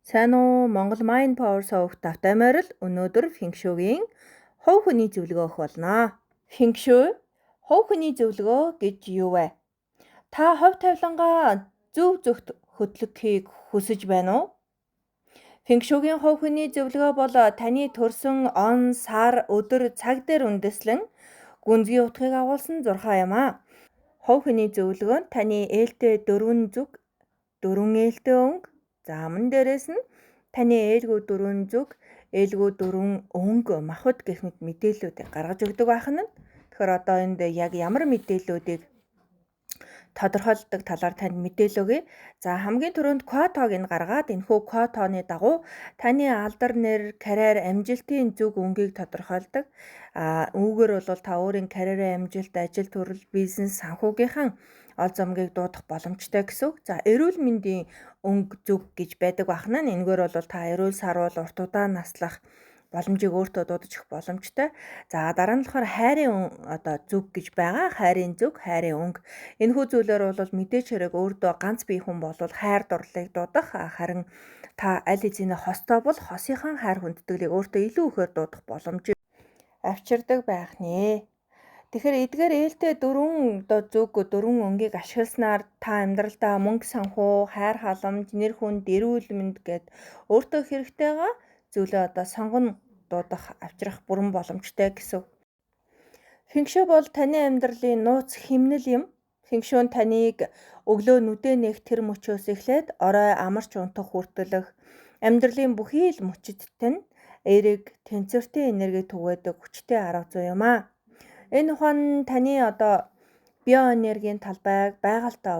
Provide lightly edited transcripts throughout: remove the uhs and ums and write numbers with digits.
Сайн уу, Монгол Mind Power сувагт тавтай морил өнөөдөр Фэншүүгийн хувь хүний зөвлөгөө өгөх болно. Фэншүү хувь хүний зөвлөгөө гэж юу вэ? Та хувь тавилангаа зөв зөвхт хөдлөхийг хүсэж байна уу? Фэншүүгийн хувь хүний зөвлөгөө бол таны төрсөн он, сар, өдөр, цаг дээр үндэслэн гүнзгий утгыг агуулсан 6 юм аа. Хувь хүний зөвлөгөө нь таны ээлтэй 4 зүг, 4 ээлтэй өнгө. За мөн дээрээс нь таны ээлгүй 4 зүг, ээлгүй 4 өнгө, махбод гэх мэт мэдээллүүдийг гаргаж өгдөг байх нь. Тэгэхээр одоо энд яг ямар мэдээллүүдийг тодорхойлдог талаар танд мэдээлэл өгье. За хамгийн түрүүнд квотог нь гаргаад энэхүү квотооны дагуу таны алдар нэр, карьер, амжилтын зүг өнгийг тодорхойлдог. А үүгээр бол та өөрийн карьерийн амжилт, ажил төрөл, бизнес, санхүүгийнхэн ол зомгийг дуудах боломжтой гэсэн үг. За эрүүл мэндийн өнгө зүг гэж байдаг бахна нь. Энэгээр бол та эрүүл саруул урт удаан наслах боломжийг өөртөө дуудаж өгөх боломжтой. За дараа нь болохоор хайрын одоо зүг гэж байгаа. Хайрын зүг, хайрын өнгө. Энэхүү зүйлээр бол мэдээч хэрэг өөртөө ганц бие хүн бол хайр дурлалыг дуудах, харин та аль хэзээ хостой бол хосынхон хайр хүндэтгэлийг өөртөө илүү ихээр дуудах боломжийг авчирдаг байх нэ. Тэгэхээр эдгээр ээлтэй дөрвөн одоо зүг, дөрвөн өнгийг ашигласнаар та амьдралдаа мөнгө санхүү, хайр халамж, нэр хүнд, эрүүл мэнд гэд өөртөө хэрэгтэйгээ зүйлээ одоо сонгон дуудах, авчрах бүрэн боломжтой гэсэн. Фэншүү бол таны амьдралын нууц химнэл юм. Фэншүү нь таныг өглөө нүдээ нээх тэр мөчөөс эхлээд орой амарч унтах хүртэлх амьдралын бүхий л мөчид тань эерэг тэнцвэртэй энерги түгээдэг хүчтэй арга зүй юм аа. Энэ ухаан таны одоо биоэнергийн талбайг байгальтай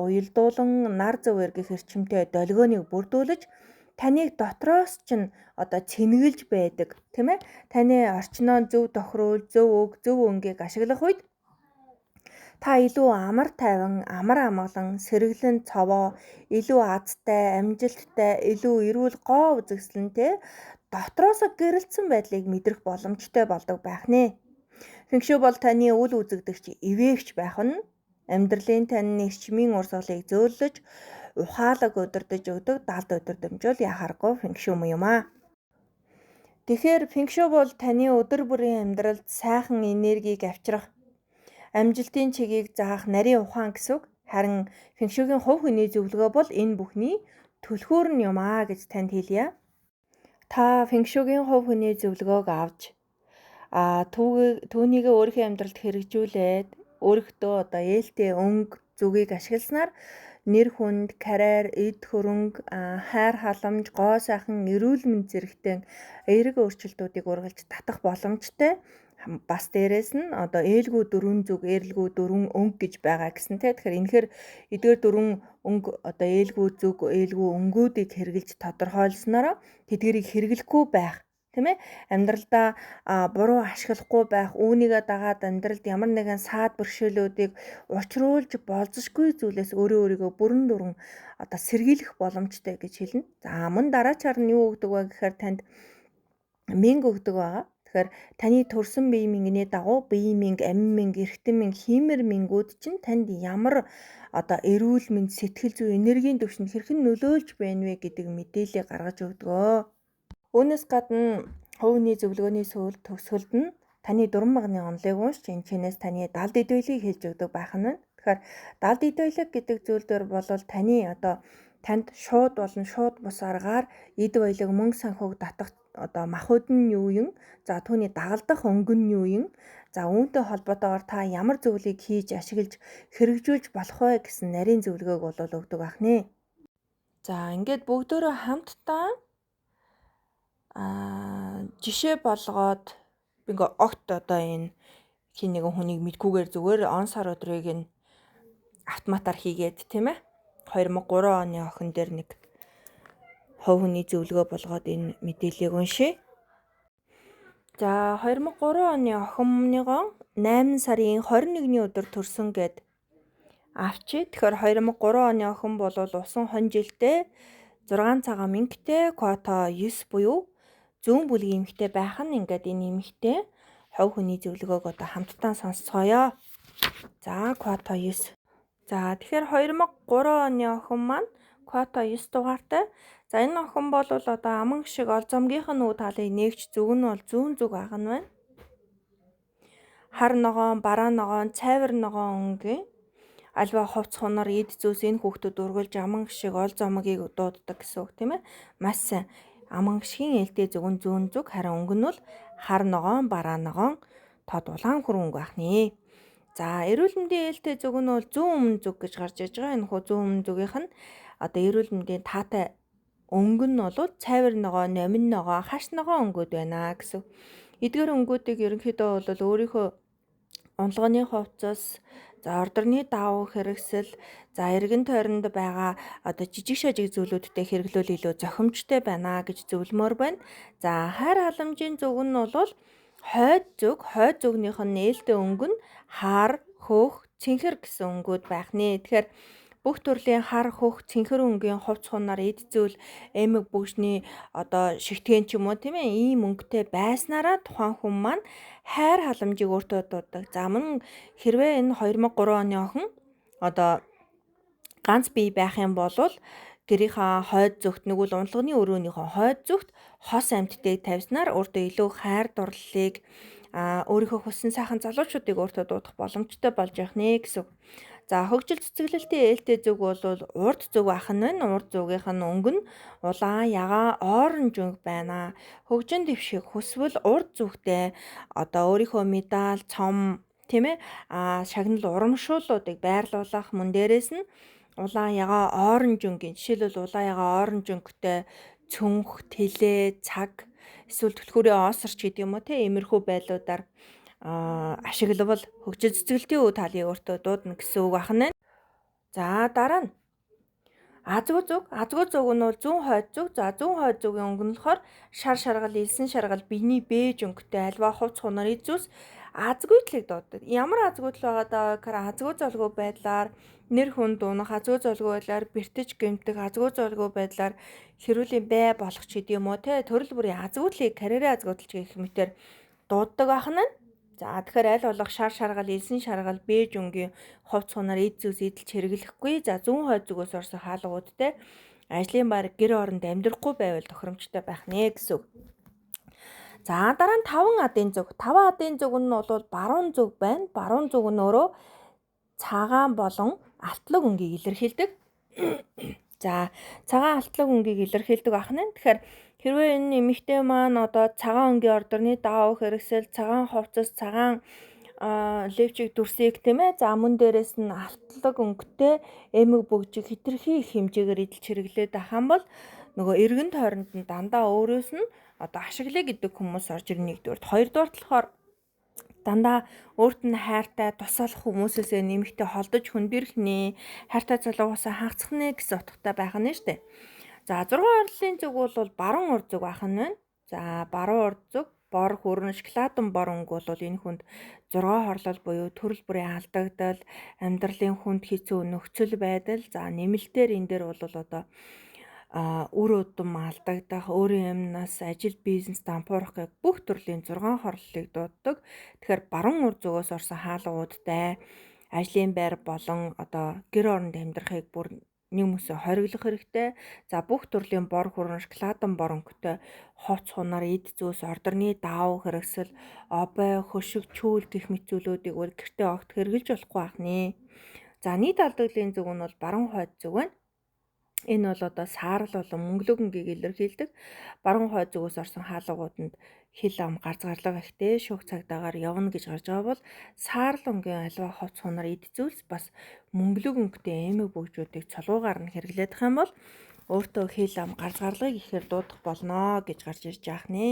уялдуулан нар зөв эргэх эрчимтэй долгионыг бүрдүүлж таныг дотроос чинь одоо цэнгэлж байдаг, тийм ээ? Таны орчноо зөв тохируулж, зөв өг, зөв өнгийг ашиглах үед та илүү амар тайван, амар амгалан, сэргэлэн цовоо, илүү азтай, амжилттай, илүү эрүүл гоо үзэсгэлэнтэй дотроосоо гэрэлтсэн байдлыг мэдрэх боломжтой болдог байх нэ. Фэншүү бол таны үл үзэгдэгч, ивээгч байх нь. Амьдралын тань эрчмийн урсгалыг зөөлөж, ухаалаг удирдах өгдөг далд удирдамжуул яхааргүй фэншүү мөн юм аа. Тэгэхээр фэншүү бол таны өдөр бүрийн амьдралд сайхан энергийг авчрах, амжилтын чигийг заах нарийн ухаан гэсэн үг. Харин фэншүүгийн хувь хүний зөвлөгөө бол энэ бүхний түлхүүр нь юм аа гэж танд хэлье. Та фэншүүгийн хувь хүний зөвлөгөөг авч түүнийгээ өөрийнхөө амьдралд хэрэгжүүлээд өөрийнхөө одоо ээлтэй өнгө зүгийг ашигласнаар нэр хүнд, карьер, эд хөрөнгө, хайр халамж, гоо сайхан, эрүүл мэнд зэрэгтэй эерэг өөрчлөлтүүдийг үргэлж татах боломжтой. Бас дээрээс нь одоо ээлгүй дөрвөн зүг, ээлгүй дөрвөн өнгө гэж байгаа гэсэн те. Тэгэхээр энэхэр эдгээр дөрвөн өнгө одоо ээлгүй зүг, ээлгүй өнгүүдийг хэрэгжилж тодорхойлснороо тэдгэрийг хэрэглэхгүй байх, тийм ээ, амьдралдаа буруу ашиглахгүй байх, үүнийгээ дагаад амьдралд ямар нэгэн саад бэрхшээлүүдийг учруулж болзошгүй зүйлээс өөрөө өөрийгөө бүрэн дүрэн одоо сэргийлэх боломжтой гэж хэлнэ. За мөн дараачаар нь юу өгдөг вэ гэхээр танд мөнгө өгдөг байгаа. Тэгэхээр таны төрсэн бие мэнгний дагуу бие мэнг, амин мэнг, эргэтэн мэнг, хиймэр мэнгүүд чинь танд ямар одоо эрүүл мэнд, сэтгэл зүй, энергийн түвшинд хэрхэн нөлөөлж байна вэ гэдэг мэдээллийг гаргаж өгдөг. Үүнээс гадна хувийн зөвлөгөөний сүүл төгсгөлд нь таны дуран багны онолыг уншиж энэ чинээс таны далд эд баялагийг хэлж өгдөг байх нь байна. Тэгэхээр далд эд баялаг гэдэг зүйл дээр бол таны одоо танд шууд болон шууд бус аргаар эд баялаг, мөнгө санхүүг татах одоо махбод нь юу юм? За түүний дагалдах өнгө нь юу юм? За үүнтэй холбоотойгоор та ямар зүйлийг хийж ашиглаж хэрэгжүүлж болох вэ гэсэн нарийн зөвлөгөөг бол өгдөг байх нэ. За ингээд бүгдөөрөө хамтдаа жишээ болгоод би ингээ огт одоо энэ хин нэгэн хүнийг мэдгүйгээр зүгээр он сар өдрийг нь автоматар хийгээд, тийм ээ, 2003 оны охин дээр нэг хувь хүний зөвлөгөө болгоод энэ мэдээллийг уншъя. За 2003 оны охинныгоо 8 сарын 21-ний өдөр төрсөн гэд авчи. Тэгэхээр 2003 оны охин бол усан хон жилтэй 6 цагаан мөнгөтэй квота 9 буюу зүүн бүлгийн эмэгтэй байх нь. Ингээд энэ эмэгтэй хувь хүний зөвлөгөөг одоо хамтдаа сонсцгоё. За квота 9. За тэгэхээр 2003 оны охин маань Квата 9 дугаартай. За энэ охин бол одоо аман шиг ол зомгийнх нь үе талыг нэгч зүг нь бол зүүн зүг ах нь байна. Хар ногоон, бараа ногоон, цайвар ногоон өнгийн альва хувц хунар эд зүйлс энэ хүүхдүүд үргэлж аман шиг ол зомгийг дууддаг гэсэн үг тийм ээ. Маш сайн. Аман гişгийн ээлтэй зүг нь зүүн зүг, харин өнгө нь бол хар ногоон, бараа ногоон, тод улаан хөр өнгө байх нэ. За эрүүл мэндийн ээлтэй зүг нь бол зүүн өмнө зүг гэж гарч иж байгаа. Энэ хүү зүүн өмнө зүгийнх нь одоо эрүүл мэндийн таатай өнгө нь бол цайвар ногоо, номин ногоо, хаш ногоо өнгөд байна гэсэн. Эдгээр өнгүүдийг ерөнхийдөө бол өөрийнхөө унлганы хувцас, за ордорны давуу хэрэгсэл, за эргэн тойронд байгаа одоо жижиг шажиг зүйлүүдтэй хэрэглүүл илүү зохимжтой байна гэж зөвлөмөр байна. За хайр халамжийн зүг нь бол хойд зүг, хойд зүгнийх нь нээлттэй өнгө нь хар, хөөх, цэнхэр гэсэн өнгүүд байх нэ. Тэгэхээр бүх төрлийн хар, хөх, цэнхэр өнгийн хувц хунаар эд зүйл, эмэг бүгшний одоо шигтгэн ч юм уу тийм ээ, ийм өнгөтэй байснараа тухайн хүн маань хайр халамжийг өөртөө дууддаг. За мөн хэрвээ энэ 2003 оны охин одоо ганц бие байх юм бол гэрийнхаа хойд зүгт нэгвэл унтлагын өрөөнийхөө хойд зүгт хос амьтдыг тавьснаар өөртөө илүү хайр дурлалыг өөрийнхөө хүссэн сайхан залуучуудыг өөртөө дуудах боломжтой болж явах нэ гэсэн. За хөгжил цэцэглэлтийн ээлтэй зүг бол урд зүг ах нь байна. Урд зүгийнх нь өнгө нь улаан, ягаан, оранж өнгө байна. Хөгжин дэвших хүсвэл урд зүгтээ одоо өөрийнхөө медаль, цом тийм ээ шагнал урамшууллуудыг байрлуулах, мөн дээрээс нь улаан, ягаан, оранж өнгийн жишээлбэл улаан, ягаан, оранж өнгөтэй цүнх, тэлээ, цаг эсвэл түлхүүрээ оосорч гэдэг юм уу те, иймэрхүү байдлуудаар ашиглавал хөгжил цэцгэлтийн үе талыг өөртөө дуудана гэсэн үг ахна. За дараа нь азгүй зүг, азгүй зүг нь бол зүүн хойд зүг. За зүүн хойд зүгийн өнгө нь болохоор шар шаргал, элсэн шаргал, биений бэж өнгөтэй альва хувц хунар эзүүс азгүйтлийг дууддаг. Ямар азгүйтэл байгаа даа гэхээр азгүй золгүй байдлаар нэр хүн дунах, азгүй золгүй байдлаар бэртэж гэмтэх, азгүй золгүй байдлаар хэрүүлийн бай болох ч гэдэг юм уу те, төрөл бүрийн азгүйтлийг карьерийн азгүйтэл гэх мэтэр дууддаг ахна. За тэгэхээр аль болох шар шаргал, элсэн шаргал, бэж өнгийн хувц хунаар эд зүйлс эдэлж хэрэглэхгүй. За зүүн хойд зүгээс орсон хаалгуудтай ажлын байр гэр оронд амьдрахгүй байвал тохиромжтой байх нэ гэсэн үг. За дараа нь 5 адын зүг. 5 адын зүг нь бол баруун зүг байна. Баруун зүг нь өөрөө цагаан болон алтлаг өнгийг илэрхийлдэг. За цагаан алтлаг өнгийг илэрхийлдэг ах нь. Тэгэхээр хэрвээ энэ эмэгтэй маань одоо цагаан өнгийн ордорны даав хэрэгсэл, цагаан хувцас, цагаан левчик дүрсийг тийм ээ, за мөн дээрээс нь алтлаг өнгөтэй эмэг бөгжиг хэтэрхий их хэмжээгээр эдэлж хэрэглээд ах юм бол нөгөө эргэн тойронд нь дандаа өөрөөс нь одоо ашиглая гэдэг хүмүүс орж ирнэ нэгдүгээрт. Хоёрдугаарт болохоор дандаа өөрт нь хайртай тусалах хүмүүсээсээ нэмэгтэй холдож хөндөрөх нэ, хайртай залуугаасаа хангацах нэ гэсэн утгатай байх нь шүү дээ. За 6 орлын зүг бол баруун урд зүг ах нь байна. За баруун урд зүг бор хөрөн шоколадын бор өнгө бол энэ хүнд 6 хорлол буюу төрөл бүрийн алдагдал, амьдралын хүнд хэцүү нөхцөл байдал, за нэмэлтээр энэ дээр бол одоо үр удам алдагдах, өөрийн юмнаас ажил бизнес дампуурах гэх бүх төрлийн 6 хорлолыг дууддаг. Тэгэхээр баруун урд зүгээс орсон хаалгуудтай ажлын байр болон одоо гэр оронд амьдрахыг бүр нэг мөсөө хориглох хэрэгтэй. За бүх төрлийн бор хүрэн шоколадын бор өнгөтэй хувц хунаар эд зүйлс, ордорны даав хэрэгсэл, обой, хөшиг, чүүл гэх мэт зүйлүүдийг бол гэртээ огт хэрэглэж болохгүй байх нэ. За нийт алдагдлын зүг нь бол баруун хойд зүг байна. Энэ бол одоо саарал болон мөнгөлөг өнгийг илэрхийлдэг. Баруун хойд зүгээс орсон хаалгууданд хил ам гарц гарлага ихтэй шүүх цагдаагаар явна гэж гарч байгаа бол саарал өнгийн альва хувц хунар эд зүйлс бас мөнгөлөг өнгөтэй эмэг бөгжүүдийг цолгуугаар нь хэрэглэдэх юм бол өөртөө хил ам гарц гарлагыг ихээр дуудах болно гэж гарч ирж байгаа нэ.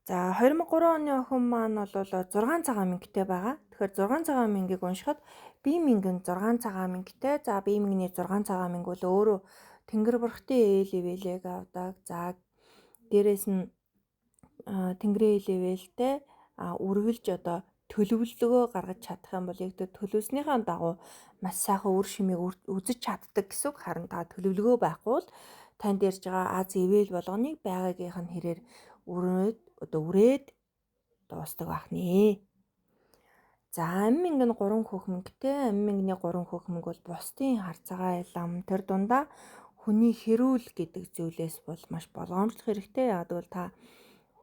За 2003 оны охин маань бол 6 цагаан мөнгөтэй байгаа. Тэгэхээр 6 цагаан мөнгийг уншихад бие мянган 6 цагаан мөнгөтэй. За бие мянганы 6 цагаан мөнгө бол өөрөө тэнгэр бурхтын ээл ивэлэг авдаг. За дээрээс нь тэнгэрийн ээл ивэлтэй үргэлж одоо төлөвлөгөө гаргаж чадах юм бол яг тэр төлөвлөснийхээ дагуу маш сайхан үр шимийг үзэж чаддаг гэсэн үг. Харин та төлөвлөгөө байхгүй бол танд ярьж байгаа аз ивэл болгоныг байгаагийнх нь хэрээр өрөөд одоо үрээд дуустдаг байх нэ. За амь мянган 3 хөх мөнгөтэй. Амь мянганы 3 хөх мөнгө бол бусдын харцаагаа илам тэр дундаа Хүний хэрүүл гэдэг зүйлээс бол маш болгоомжлох хэрэгтэй. Яг бол та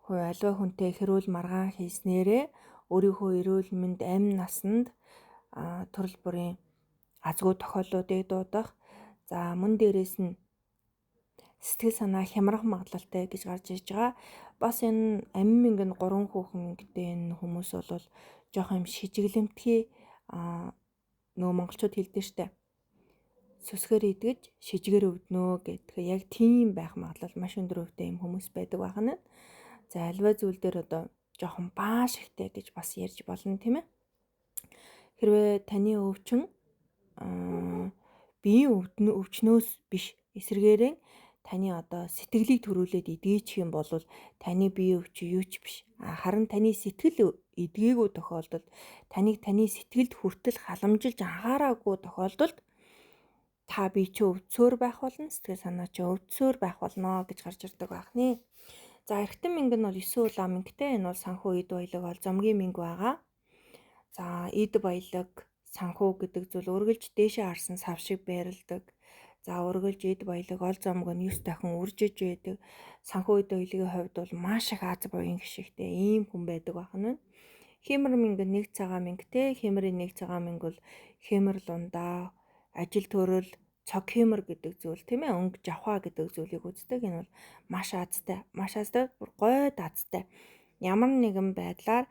альва хүнтэй хэрүүл маргаан хийснээрээ өөрийнхөө эрүүл мэнд, амь насанд төрөл бүрийн азгүй тохиолдлуудыг дуудах. За мөн дээрээс нь сэтгэл санаа хямрах магадлалтай гэж гарч ирж байгаа. Бас энэ амин мөнгө нь 3 хүүхэн мөнгөтэй энэ хүмүүс бол жоох юм шижиглэмтгий, нөгөө монголчууд хэлдэг штэ. Сүсгээр идгэж шижигээр өвднөө гэдэг. Яг тийм байх магадлал маш өндөр өвтэй юм хүмүүс байдаг байна. За альва зүйл дээр одоо жоохон бааш ихтэй гэж бас ярьж болно, тийм ээ. Хэрвээ таны өвчин биеийн өвчнөөс биш, эсрэгээрээ таны одоо сэтгэлийг төрүүлээд эдгээчих юм бол таны биеийн өвчин юу ч биш. Харин таны сэтгэл эдгээгүй тохиолдолд, таныг таны сэтгэлд хүртэл халамжилж анхаараагүй тохиолдолд та бие чи өвдсөөр байх болно, сэтгэл санаа чи өвдсөөр байх болно гэж гарч ирдэг байх нэ. За эргэтэн мөнгө нь бол 9 улаан мөнгөтэй. Энэ бол санхүү, эд баялаг, ол зомгийн мөнгө байгаа. За эд баялаг, санхүү гэдэг зүйл үргэлж дээшээ харсан сав шиг байрладаг. За үргэлж эд баялаг, ол зомг нь 9 дахин үржиж байдаг. Санхүү эд баялагын хувьд бол маш их аз буян гişигтэй ийм хүн байдаг байх нь. Химэр мөнгө нь 1 цагаан мөнгөтэй. Химэрийн 1 цагаан мөнгө бол химэр лундаа, ажил төрөл, цог химэр гэдэг зүйл, тийм ээ, өнгө жавхаа гэдэг зүйлийг үздэг. Энэ бол маш азтай, маш азтай, бүр гойд азтай. Ямар нэгэн байдлаар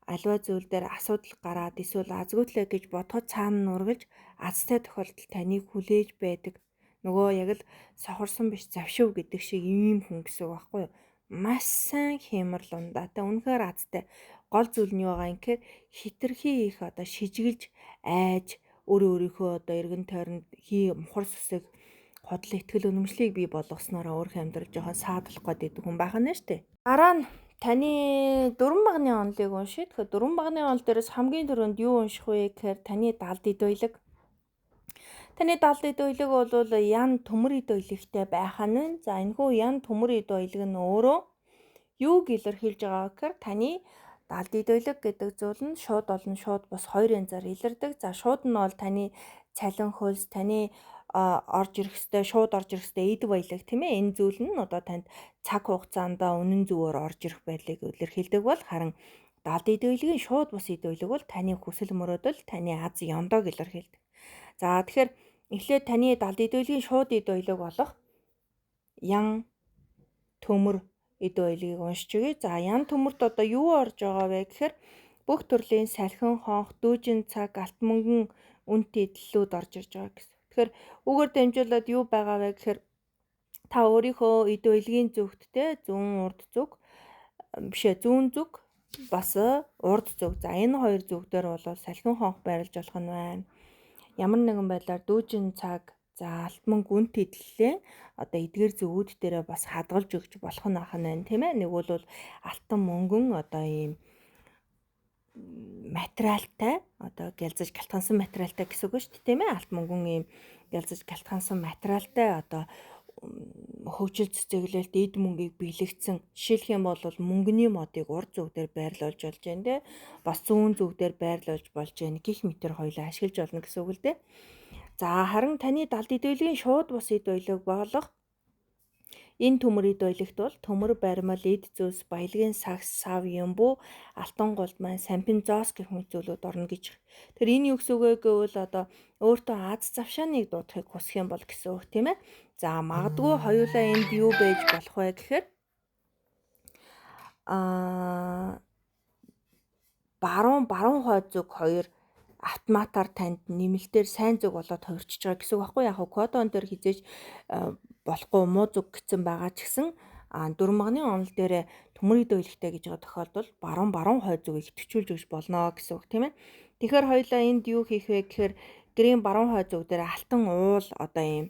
аливаа зүйл дээр асуудал гараад эсвэл азгүйтлээ гэж бодоход цаана нь үргэлж азтай тохиолдол таныг хүлээж байдаг. Нөгөө яг л сохорсон биш завшив гэдэг шиг ийм хүн гэсэн үг байхгүй юу? Маш сайн хэмэр лундаатай, үнэхээр азтай. Гол зүйл нь юу байгаа юм гэхээр хитрхи их одоо шижиглж айж өөрөө өөрийнхөө одоо эргэн тойронд хий мухар сүсэг худал итгэл үнэмшлийг бий болгоснороо өөрийнхөө амьдрал жоохон саадлах гээд байдаг хүн байх нь шүү дээ. Дараа нь таны 4 багны онолыг уншия. Тэгэхээр 4 багны онол дээрээс хамгийн түрүүнд юу унших вэ гэхээр таны далд эд баялаг. Таны далд эд баялаг бол ян төмөр эд баялагтай байх нь. За энэхүү ян төмөр эд баялаг нь өөрөө юуг илэрхийлж байгаа гэхээр таны далд эд баялаг гэдэг зүйл нь шууд олон шууд бус хоёр янзаар илэрдэг. За шууд нь бол таны цалин хөлс, таны орж ирэх ёстой, шууд орж ирэх ёстой эд баялаг, тийм ээ. Энэ зүйл нь одоо танд цаг хугацаанд үнэн зөвөөр орж ирэх байдлыг илэрхийлдэг бол харин далд эд баялагын шууд бус эд баялаг бол таны хүсэл мөрөөдөл, таны аз ёндоог илэрхийлдэг. За тэгэхээр эхлээд таны далд эд баялагын шууд эд баялаг болох ян төмөр эд баялагийг уншиж өгье. За ян төмөрт одоо юу орж байгаа вэ гэхээр бүх төрлийн салхин, хонх, дүүжин цаг, алт мөнгөн үнэт эдлэлүүд орж ирж байгаа гэсэн. Тэгэхээр үүгээр дамжуулаад юу байгаа вэ гэхээр та өөрийнхөө эд баялагын зүгттэй зүүн урд зүг бишээ зүүн зүг бас урд зүг. За энэ хоёр зүг дээр бол салхин хонх байрлаж болох нь байна. Ямар нэгэн байдлаар дүүжин цаг, за алт мөнгө үнэт эдлэлээ одоо эдгээр зүгүүд дээрээ бас хадгалж өгч болох нь ах нь байна, тийм ээ. Нэг бол алтан мөнгөн одоо ийм материалтай, одоо гялзаж галтгансан материалтай гэсэн үг шүү дээ, тийм ээ. Алт мөнгөн ийм гялзаж галтгансан материалтай одоо хөгжил цэцэглэлт эд мөнгийг бэлэгдсэн. Жишээлх юм бол мөнгөний модыг урд зүг дээр байрлуулж болж байна, те. Бас зүүн зүг дээр байрлуулж болж байна. Гэх мэтэр хоёлаа ашиглаж болно гэсэн үг л дээ. За харин таны далд эд баялагын шууд бус эд баялаг болох энэ төмөр эд баялагт бол төмөр баримал, эд зүйлс, баялагын сагс, сав, юмбу, алтан голд маань, сампин зоос гэх мэт зүйлүүд орно гэж. Тэр энэ юу гэсэн үг вэ гэвэл одоо өөртөө аз завшааныг дуудахыг хүсэх юм бол гэсэн үг, тийм ээ. За магадгүй хоёулаа энд юу байж болох вэ гэхээр баруун хойд зүг хоёр автоматар танд нэмэлтээр сайн зүг болоод хувирчиж байгаа гэсэн үг байхгүй яг кодон дээр хизээж болохгүй муу зүг гэсэн байгаа ч гэсэн 4 багны онол дээр төмөр эд баялагтай гэж байгаа тохиолдолд баруун хойд зүгийг идэвхжүүлж өгч болно гэсэн үг, тийм ээ. Тэгэхээр хоёулаа энд юу хийх вэ гэхээр гэрийн баруун хойд зүг дээр алтан уул одоо ийм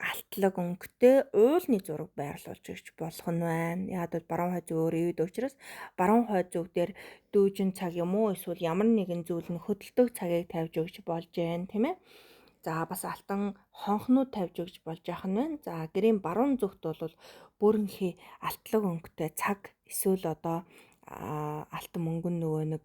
алтлаг өнгөтэй уулны зураг байрлуулж өгч болох нь байна. Яг бол баруун хойд зүг өөр ивэд учраас баруун хойд зүг дээр дүүжин цаг юм уу эсвэл ямар нэгэн зүйл нь хөдөлдөг цагийг тавьж өгч болж байна, тийм ээ. За бас алтан хонхнууд тавьж өгч болж яах нь байна. За гэрийн баруун зүгт бол бүрэнхий алтлаг өнгөтэй цаг эсвэл одоо алтан мөнгөн нөгөө нэг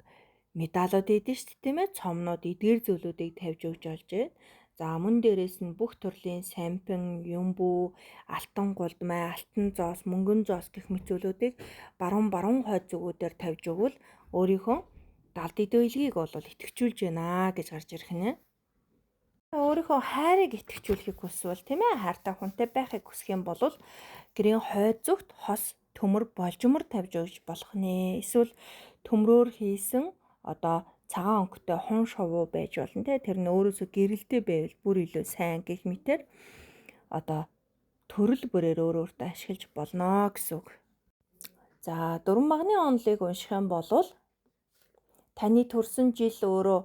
медалууд идэв шүү дээ, тийм ээ. Цомнууд эдгээр зүйлүүдийг тавьж өгч болж байна. За мөн дээрээс нь бүх төрлийн сампин, юмбүү, алтан гулдмай, алтан зоос, мөнгөн зоос гэх мэт зүйлүүдийг баруун баруун хойд зүгүүдээр тавьж өгвөл өөрийнхөө далд идэвхлэгийг бол идэвхжүүлж байна гэж гарч ирэх нэ. Өөрийнхөө хайрыг идэвхжүүлэхийг хүсвэл тийм хайртай хүнтэй байхыг хүсэх юм бол гэрийн хойд зүгт хос төмөр болжмор тавьж өгч болох нэ. Эсвэл төмрөөр хийсэн одоо цагаан өнгөтэй хун шувуу байж болно те. Тэр нь өөрөөсөө гэрэлтэй байвал бүр илүү сайн гэх мэтэр одоо төрөл бүрээр өөр өөртөө ашиглаж болно гэсэн үг. За дөрвөн багны онолыг унших юм бол таны төрсөн жил өөрөө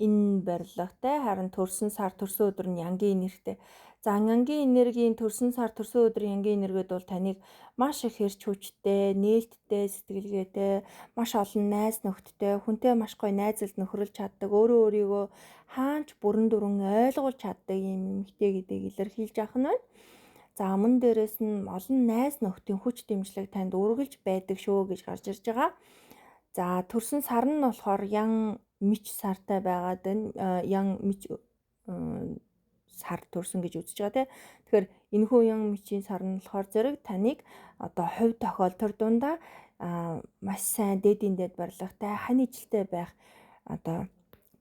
энэ барилгатай, харин төрсөн сар төрсөн өдөр нь янгийн энергитэй. За ангийн энергийн төрсөн сар төрсөн өдрийн янгийн энергид бол таныг маш их эрч хүчтэй, нээлттэй, сэтгэлгээтэй, маш олон найз нөхдөдтэй, хүнтэй маш гоё найзалд нөхөрлөж чаддаг, өөрөө өөрийгөө хаанч бүрэн дүрэн ойлгуулж чаддаг юм эмэгтэй гэдгийг илэрхийлж авах нь байна. За мөн дээрээс нь олон найз нөхдийн хүч дэмжлэг танд үргэлж байдаг шүү гэж гарч ирж байгаа. За төрсөн сар нь болохоор ян мич сартай байгаад байна. Ян мич сар төрсөн гэж үзэж байгаа тийм. Тэгэхээр энэхүү ян мичийн сар нь болохоор зэрэг таныг одоо хувь тохиол төр дундаа маш сайн дээдийн дээд барилгатай, хань ижилтэй байх одоо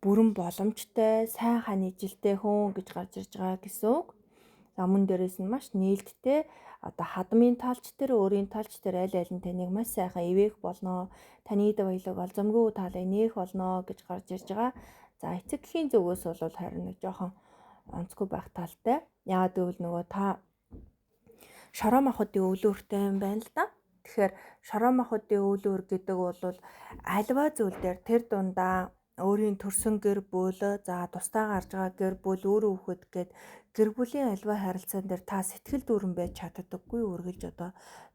бүрэн боломжтой, сайн хань ижилтэй хүн гэж гарч ирж байгаа гэсэн үг. За мөн дээрээс нь маш нээлттэй одоо хадмын талч тэр өөрийн талч тэр аль аль нь таныг маш сайхан ивээх болно. Таны идэв баялаг олзомгүй талыг нээх болно гэж гарч ирж байгаа. За эцэг эхийн зүгээс бол харин нэг жоохон онцгүй байх талтай. Яагаад гэвэл нөгөө та шороо махбодын өвлөөртэй юм байна л да. Тэгэхээр шороо махбодын өвлөөр гэдэг бол альва зүйл дээр тэр дундаа өөрийн төрсөн гэр бүл, за тусдаа гарч байгаа гэр бүл, өөрөө хүүхэд гээд гэр бүлийн альва харилцаан дээр та сэтгэл дүүрэн байж чаддаггүй, үргэлж одоо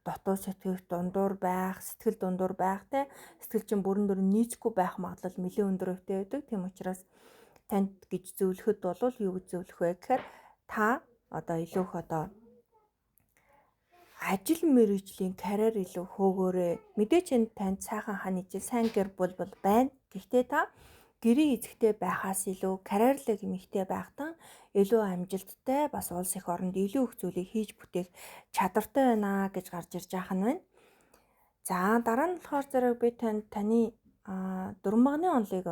дутуу сэтгэх, дундуур байх, сэтгэл дундуур байх те, сэтгэл чинь бүрэн дүрэн нийцэхгүй байх магадлал нэлээд өндөр өвтэй байдаг. Тийм учраас танд гэж зөвлөхөд бол юу гэж зөвлөх вэ гэхээр та одоо илүү их одоо ажил мэргэжлийн карьер илүү хөөгөөрэй. Мэдээч энэ танд сайхан хань ижил, сайн гэр бүл бол байна. Гэхдээ та гэрийн эзэгтэй байхаас илүү карьерлаг эмэгтэй байхтан илүү амжилттай, бас улс их оронд илүү их зүйлийг хийж бүтээх чадвартай байна гэж гарч ирж байгаа нь байна. За дараа нь болохоор зэрэг би танд таны дөрвөн багны онолыг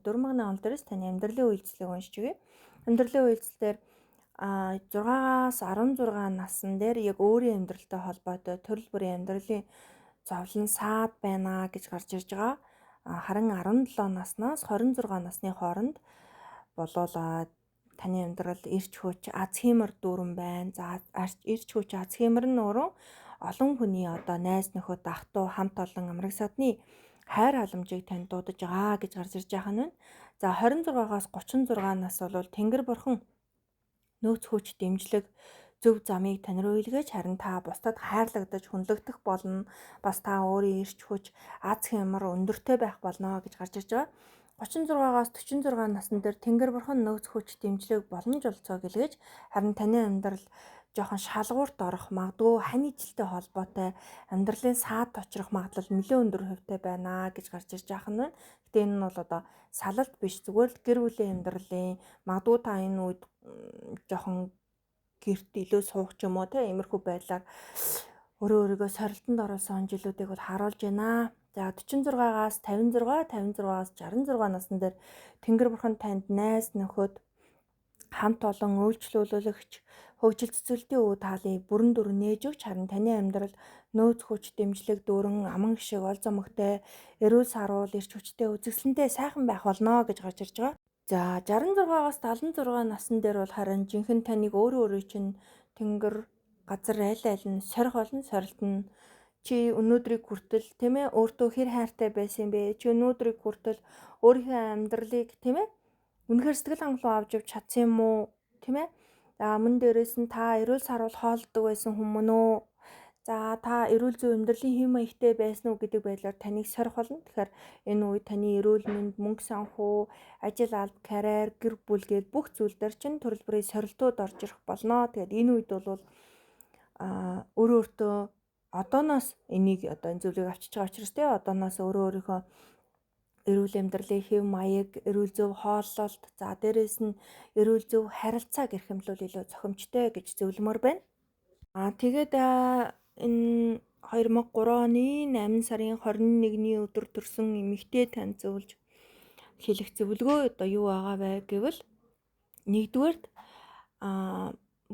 дөрвөн багны онол дээрээс таны амьдралын үйлчлэлийг уншиж өгье. Амьдралын үйлчлэл дээр 6-аас 16 насн дээр яг өөрийн амьдралтай холбоотой төрөл бүрийн амьдралын зовлон саад байна гэж гарч ирж байгаа. Харин 17 наснаас 26 насны хооронд болвол таны амьдрал эрч хүч, аз хиймэр дүүрэн байна. За эрч хүч, аз хиймэр нь өөрөө олон хүний одоо найз нөхөд, ах トゥ хамт олон амраг садны хайр халамжийг танд дуудаж байгаа гэж гарч ирж байгаа нь байна. За 26-аас 36 нас бол Тэнгэр бурхан нөөц хүч дэмжлэг зөв замыг тань руу илгээж, харин та бусдад хайрлагдаж хүнлэгдэх болно. Бас та өөрийн эрч хүч, аз хямар өндөртэй байх болно гэж гарч ирж байгаа. 36-аас 46 насн дээр Тэнгэр бурхан нөөц хүч дэмжлэг боломж олцоог илгээж, харин таны амьдрал жоохон шалгуурт орох магадгүй, хань ижилтэй холбоотой амьдралын саад учрах магадлал нэлээд өндөр хувьтай байна гэж гарч ирж байгаа нь байна. Гэтэ энэ нь бол одоо салалт биш, зүгээр л гэр бүлийн амьдралын магадгүй та энэ үед жоохон гэрт илүү суух ч юм уу те, иймэрхүү байдлаар өөрөө өөрийгөө сорилтонд оруулсан жилүүдийг бол харуулж байна. За 46-аас 56, 56-аас 66 насн дээр Тэнгэр бурхан танд найз нөхөд, хамт олон үйлчлүүлэгч, хөгжил цэцэрлэгтийн үе таалыг бүрэн дүрэн нээж өгч, харин таны амьдрал нөөц хүч дэмжлэг дүүрэн аман гişиг ол зомогтой, эрүүл саруул, эрч хүчтэй, үзэсгэлэнтэй сайхан байх болно гэж гарч ирж байгаа. За 66-аас 76 насн дээр бол харин жинхэнэ таныг өөрөө өөрийн чинь тэнгэр газар аль аль нь сорих болно, сорилт нь чи өнөөдрийг хүртэл тийм өөртөө хэр хайртай байсан бэ? Чи өнөөдрийг хүртэл өөрийнхөө амьдралыг тийм үнэхээр сэтгэл хангалуун авч явж чадсан юм уу? Тийм ээ. За мөн дээрээс нь та эрүүл саруул хоолддог байсан хүн мөн үү? За та эрүүл зүйн амьдралын хэв маягтай байсан уу гэдэг байдлаар таныг сорих болно. Тэгэхээр энэ үед таны эрүүл мэнд, мөнгө санхүү, ажил алба, карьер, гэр бүл гээд бүх зүйл дээр чинь төрөл бүрийн сорилтууд орж ирэх болно. Тэгээд энэ үед бол өөрөө өөртөө одооноос энийг одоо энэ зүйлийг авчиж байгаа учраас те, одооноос өөрөө өөрийнхөө Эрүүл амьдралын хэв маяг, эрүүл зөв хооллолт, за дээрээс нь эрүүл зөв харилцааг эрхэмлүүл илүү зохимжтой гэж зөвлөмөр байна. Тэгээд энэ 2003 оны 8 сарын 21-ний өдөр төрсэн эмэгтэй танд зөвлөж хэлэх зөвлөгөө одоо юу байгаа вэ гэвэл нэгдүгээрт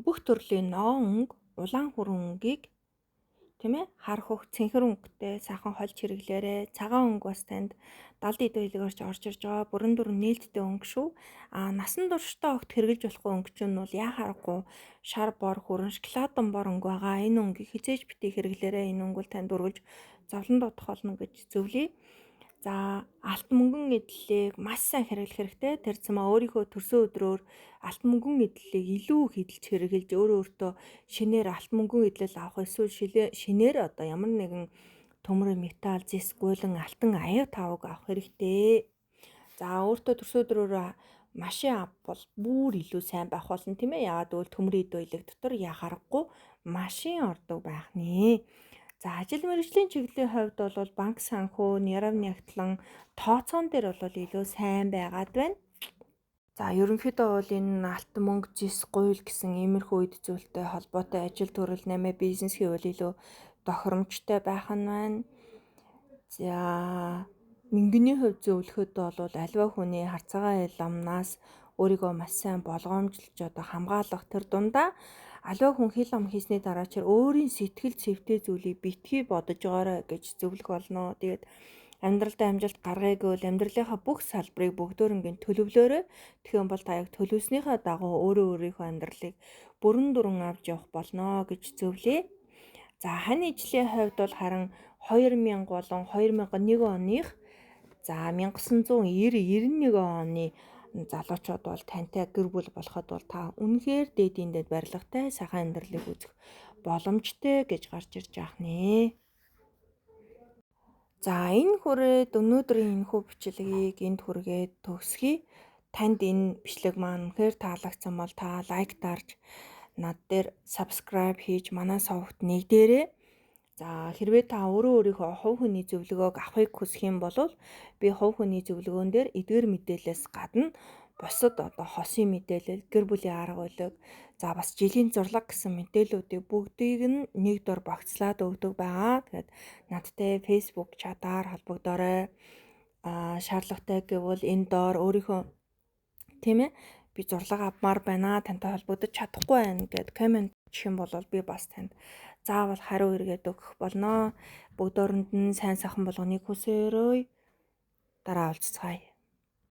бүх төрлийн ногоон өнгө, улаан хүрэн өнгийг тийм хар хөх цэнхэр өнгөтэй сайхан хольж хэрэглээрэй. Цагаан өнгө бас танд далд эд байлгаарч орж ирж байгаа бүрэн дүрэн нээлттэй өнгө шүү. Насан туршдаа огт хэрэглэж болохгүй өнгө чинь бол яа харахгүй шар бор хүрэн шоколадан бор өнгө байгаа. Энэ өнгийг хизээж битгий хэрэглээрэй. Энэ өнгө бол танд үргэлж зовлон дутах болно гэж зөвлөе. За алт мөнгөн эдлэлийг маш сайн хэрэглэх хэрэгтэй. Тэр цэмаа өөрийнхөө төрсөн өдрөөр алт мөнгөн эдлэлийг илүү хэдэлж хэрэглэж өөрөө өөртөө шинээр алт мөнгөн эдлэл авах эсвэл шинээр одоо ямар нэгэн төмөр металл, зэс, гуйлан, алтан аяг тавг авах хэрэгтэй. За өөртөө төрсөн өдрөөр машин авбал бүр илүү сайн байх болно тийм ээ. Яагаад гэвэл төмөр эд баялаг дотор яхаарахгүй машин ордог байх нэ. За ажил мэргэжлийн чиглэлийн хувьд бол банк санхүү, нярав нягтлан, тооцоон дээр бол илүү сайн байгаад байна. За ерөнхийдөө бол энэ алт мөнгө, зэс, гуйл гэсэн иймэрхүү эд зүйлтэй холбоотой ажил төрөл 8 бизнес хийвэл илүү тохиромжтой байх нь байна. За мөнгөний хувьд зөвлөхөд бол альва хүний харцаагаа ламнаас өөрийгөө маш сайн болгоомжилж одоо хамгаалах тэр дундаа аливаа хүн хил ам хийсний дараа чир өөрийн сэтгэл зэвтэй зүйлийг битгий бодож байгаарай гэж зөвлөх болно. Тэгээд амьдралдаа амжилт гаргая гэвэл амьдралынхаа бүх салбарыг бөгдөөрөнгийн төлөвлөөрэй. Тэгэх юм бол та яг төлөвлөснийхаа дагуу өөрөө өөрийнхөө амьдралыг бүрэн дүрэн авч явах болно гэж зөвлөе. За хань ижлийн хувьд бол харин 2000 болон 2001 оных за 1990 91 оны залуучууд бол тантай гэр бүл болоход бол та үнэхээр дээдийн дэд барилгатай сайхан амьдралыг үзэх боломжтой гэж гарч ирж байгаа нэ. За энэ хүрээд өнөөдрийн энэхүү бичлэгийг энд хүргээд төгсгөе. Танд энэ бичлэг маань үнэхээр таалагдсан бол та лайк дарж над дээр subscribe хийж манай сувагт нэгдээрэй. За хэрвээ та өөрөө өөрийнхөө хувь хүний зөвлөгөөг авахыг хүсэх юм бол би хувь хүний зөвлөгөөн дээр эдгээр мэдээлэлээс гадна бусад одоо хосын мэдээлэл, гэр бүлийн арга барил, за бас жилийн зурлаг гэсэн мэдээллүүдийг бүгдийг нь нэг дор багцлаад өгдөг байгаа. Тэгэхээр надтай Facebook чатаар холбогдоорой. Шаардлагатай гэвэл энэ доор өөрийнхөө тийм би зурлаг авмаар байна, тантай холбогдож чадахгүй байна гэд коммент чих юм бол би бас танд заавал хариу эргээд өгөх болно. Бүгд оронд нь сайн сайхан болгоныг хүсээрэй. Дараа уулзцгаая.